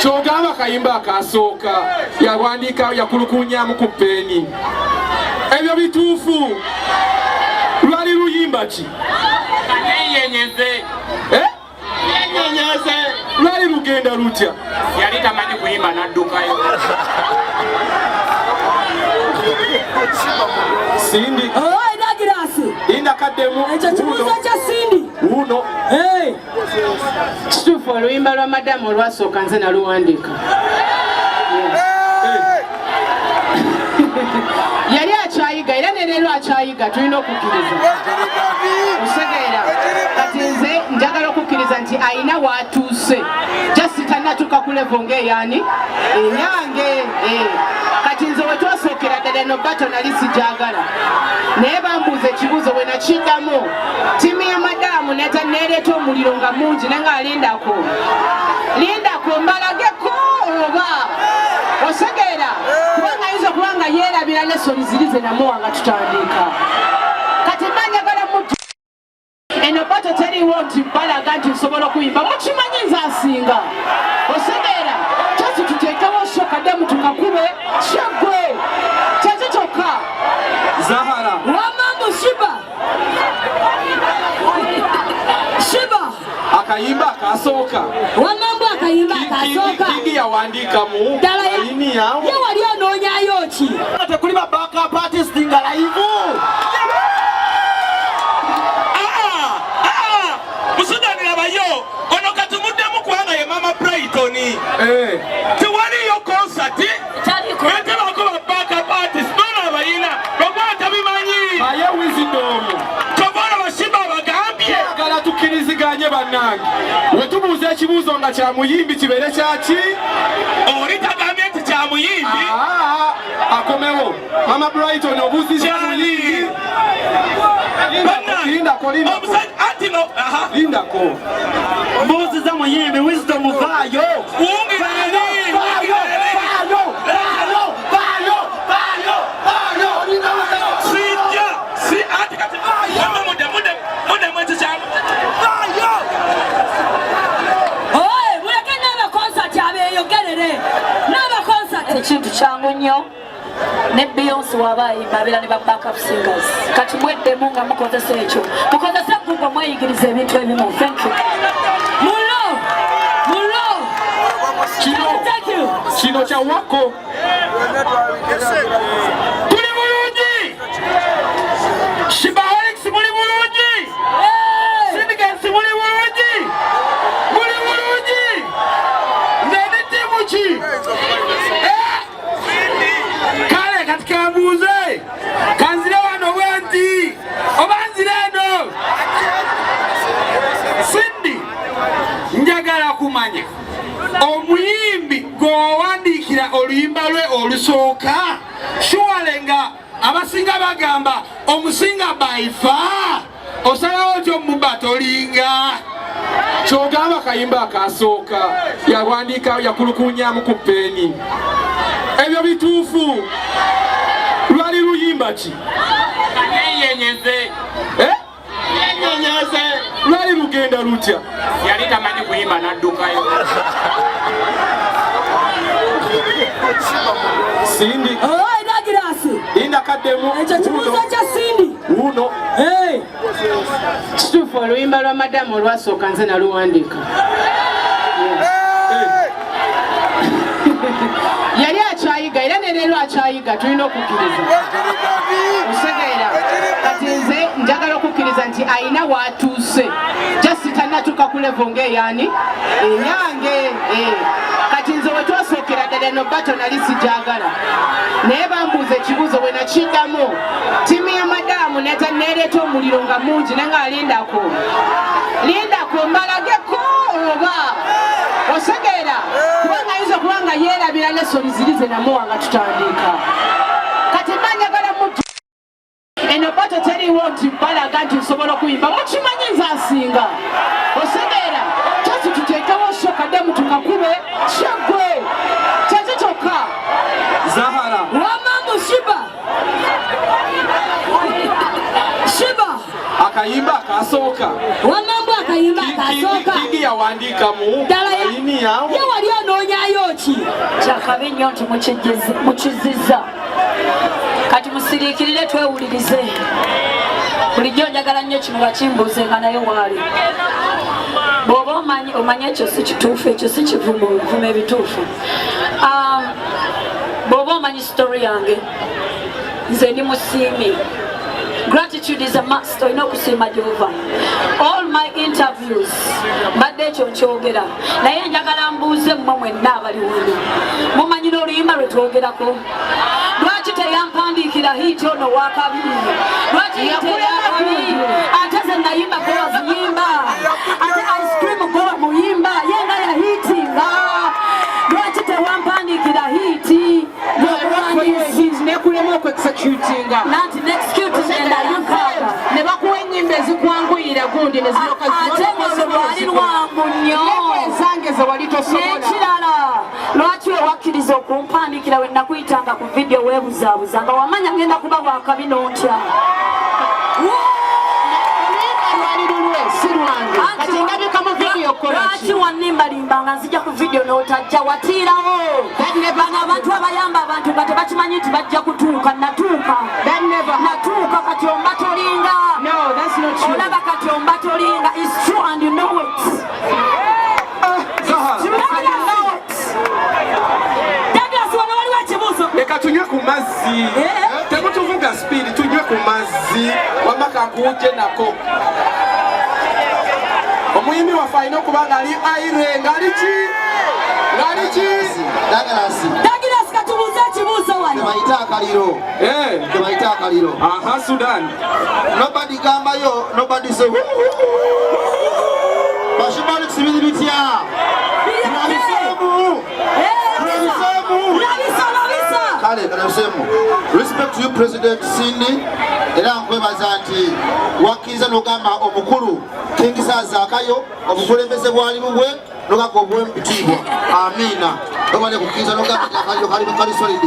Kyogamba kayimba akasooka yawandiika yakulukunyamu ku peeni. Ebyo bituufu? Lwali luyimba ki? Yeyenyeze. Eh? Yeyenyeze. Lwali lugenda lutya? Yali tamanyi kuyimba n'addukayo. Cindy. Oh, Douglas. Linda kaddemu. Ekyo kibuuzo kya Cindy. Wuuno. Hey. Kituufu, oluyimba lwa madamu olwasooka nze naluwandiika. Yali akyayiga era ne leero akyayiga, tulina okukkiriza. Osegeera? Kati nze njagala okukkiriza nti ayina w'atuuse, just tannatuuka ku level ng'eyaani eyange. Eh. Kati nze we twasookera ddala eno battle nali sijagala, naye bambuuza ekibuuzo, bwe nakiddamu, ttiimu ya madamu neereeta omuliro nga mungi, naye nga lindako, lindako mbalageko oba osegeera, kubanga ayinza okuba nga yeerabira lesson ziri ze namuwa nga tutandika. Kati mba njagala mutu eno battle teriiwo nti balaga nti nsobola okuyimba, mukimanyi nze asinga. Osegeera? Kyasi tuteekewo show kaddemu tukakube kyeggwe, kyekyo kyokka. Zahara. Wamambu Shiba. Shiba. Akayimba akasooka. Wamambu akayimba akasooka. Kingi yawandiikamu. Ddala Ayini yawo. Ye wali onoonyayo ki? Tekuli ba backup artist nga live. Musudanirabayo ono katumuddemu kubanga ye Mama Brighton. Eh. Tewaliyo concert netebako ba backup artist, nono abayina lwakuba tabimanyi. Aye Wisdom. Tobola bashima abagambye. Twagala tukkiriziganye bannange. We tubuuza ekibuuzo nga kya muyimbi kibeere kyaki? Oli tagambye nti kya muyimbi. Ah, akomewo. Mama Brighton, obuuziza muyimbi. Lindako, lindako. Omusajja anti no aha. Lindako. Mbuuziza muyimbi, Wisdom vaayo. Wungira eri, Vaayo, wungira eri. vaayo, vaayo, vaayo, vaayo, vaayo. Sijja si anti kati mama mudde mudde muddemu ekyo kya Vaayo. Oye, muleke n'aba concert abeeyogerere. N'aba concert. Ekintu kyangu nnyo, ne Beyonce waba ayimba abeera ne ba backup singers. Kati mweddemu nga mukozesa ekyo, mukozese Google, mweyigiriza ebintu ebimu. Thank you. Mulo. Mulo. Kino Thank you. kino kya wako. Tuli bulungi. Shibaholics, muli bulungi? Hey. Syndicates, muli bulungi? Muli bulungi? Nze ndi ttiimu ki? Eh? Kale kati kambuuze, kanzire wano bwe nti oba nzire eno. Cindy, njagala kumanya omuyimbi gwewawandiikira oluyimba lwe olusooka, surely nga abasinga bagamba omusinga baifa, osalawo otyo omuba tolinga? Kyogamba kayimba akasooka yawandiika yakulukunyamu ku peeni. Ebyo bituufu? Lwali luyimba ki? Yeyenyeze. Eh? Yeyenyeze. Lwali lugenda lutya? Yali tamanyi kuyimba n'addukayo. Cindy. Oh, Douglas. Linda kaddemu. Ekyo kibuuzo kya Cindy. Wuuno. Hey. Kituufu, oluyimba lwa madamu olwasooka nze naluwandiika. Yali akyayiga era ne leero akyayiga, tulina okukkiriza. Osegeera? Kati nze njagala okukkiriza nti ayina w'atuuse, just tannatuuka ku level ng'eyaani eyange. Eh. Kati nze we twasookera ddala eno battle nali sijagala, naye bambuuza ekibuuzo, bwe nakiddamu, ttiimu ya madamu neereeta omuliro nga mungi, naye nga lindako, lindako mbalageko oba osegeera, kubanga ayinza okuba nga yeerabira lesson ziri ze namuwa nga tutandika. Kati mba njagala mutu eno battle teriiwo nti balaga nti nsobola okuyimba, mukimanyi nze asinga. Osegeera? Kyasi tuteekewo show kaddemu tukakube kyeggwe, kyekyo kyokka. Zahara. Wamambu Shiba. Shiba. Akayimba akasooka. Wamambu akayimba akasooka. Kingi yawandiikamu. Ddala Ayini yawo. Ye wali onoonyayo Kyakabi nnyo nti mukizizza. Kati musiriikirire twewulirize. Bulijjo njagala nnyo kino bakimbuuze nga naye waali. Bw'oba omanyi ekyo si kituufu, ekyo si kivumo, bivuma ebituufu. Bw'oba omanyi story yange, nze ndi musiimi. Gratitude is a must, olina okusiima gy'ova. All my interviews mbadde ekyo nkyogera, naye njagala mbuuze mmwe mwenna abali wano, mumanyi n'oluyimba lwe twogerako? Lwaki teyampandiikira hit ono wakabi? Lwaki hit eyakabi? Ate ze nayimba gwe waziyimba, ate Ice Cream gwe wamuyimba, ye nga yahitinga. Lwaki tewampandiikira hit? Nekulema okuexecutinga. Nanti execute endala. Ne bakuwa ennyimba ezikwanguyira gundi ne ziryoka. Ate ng'olwo lwali lwangu nnyo. Ezange ze wali tosobola. N'ekirala, lwaki wewakkiriza okumpandiikira we nakuyitanga ku vidiyo weebuzaabuza nga wamanya ngenda kuba wakabi n'otya? Oluyimba lwali lulwe, si lwange. Kati ndabika mu vidiyo kola Lwaki ki? Wannimbalimba nga nzija ku vidiyo n'otajja, watiirawo. Bano abantu abayamba abantu nga tebakimanyi nti bajja kutuuka, natuuka. That never happened. Natuuka, kati omba tolinga. No, that's not true. Olaba kati omba tolinga. Is true and you know it. Zahara. True and you know it. Douglas, wano waliwo ekibuuzo. Leka tunywe ku mazzi. Temutuvuga speed, tunywe ku mazzi. Wamma kankuwujje nako. Omuyimbi waffe alina okuba ng'ali aire, ng'ali ki, ng'ali ki? Douglas. Douglas, katubuuze ekibuuzo wano. Tebayita akaliro. Eh, Tebayita akaliro. Aha, Sudan. Nobody gambayo, nobody say. Bashimali biri bitya? Tulabiseemu. Tulabiseemu. Labisa, labisa. Kale kalabiseemu. Respect to you, President Cindy. Era nkwebaza nti wakkiriza n'ogamba omukulu King Saha obukulembeze bwali bubwe nogamba obuwe mu bitiibwa. Amiina. Obale kukkiriza n'ogamba nti akaliro kali kali solid.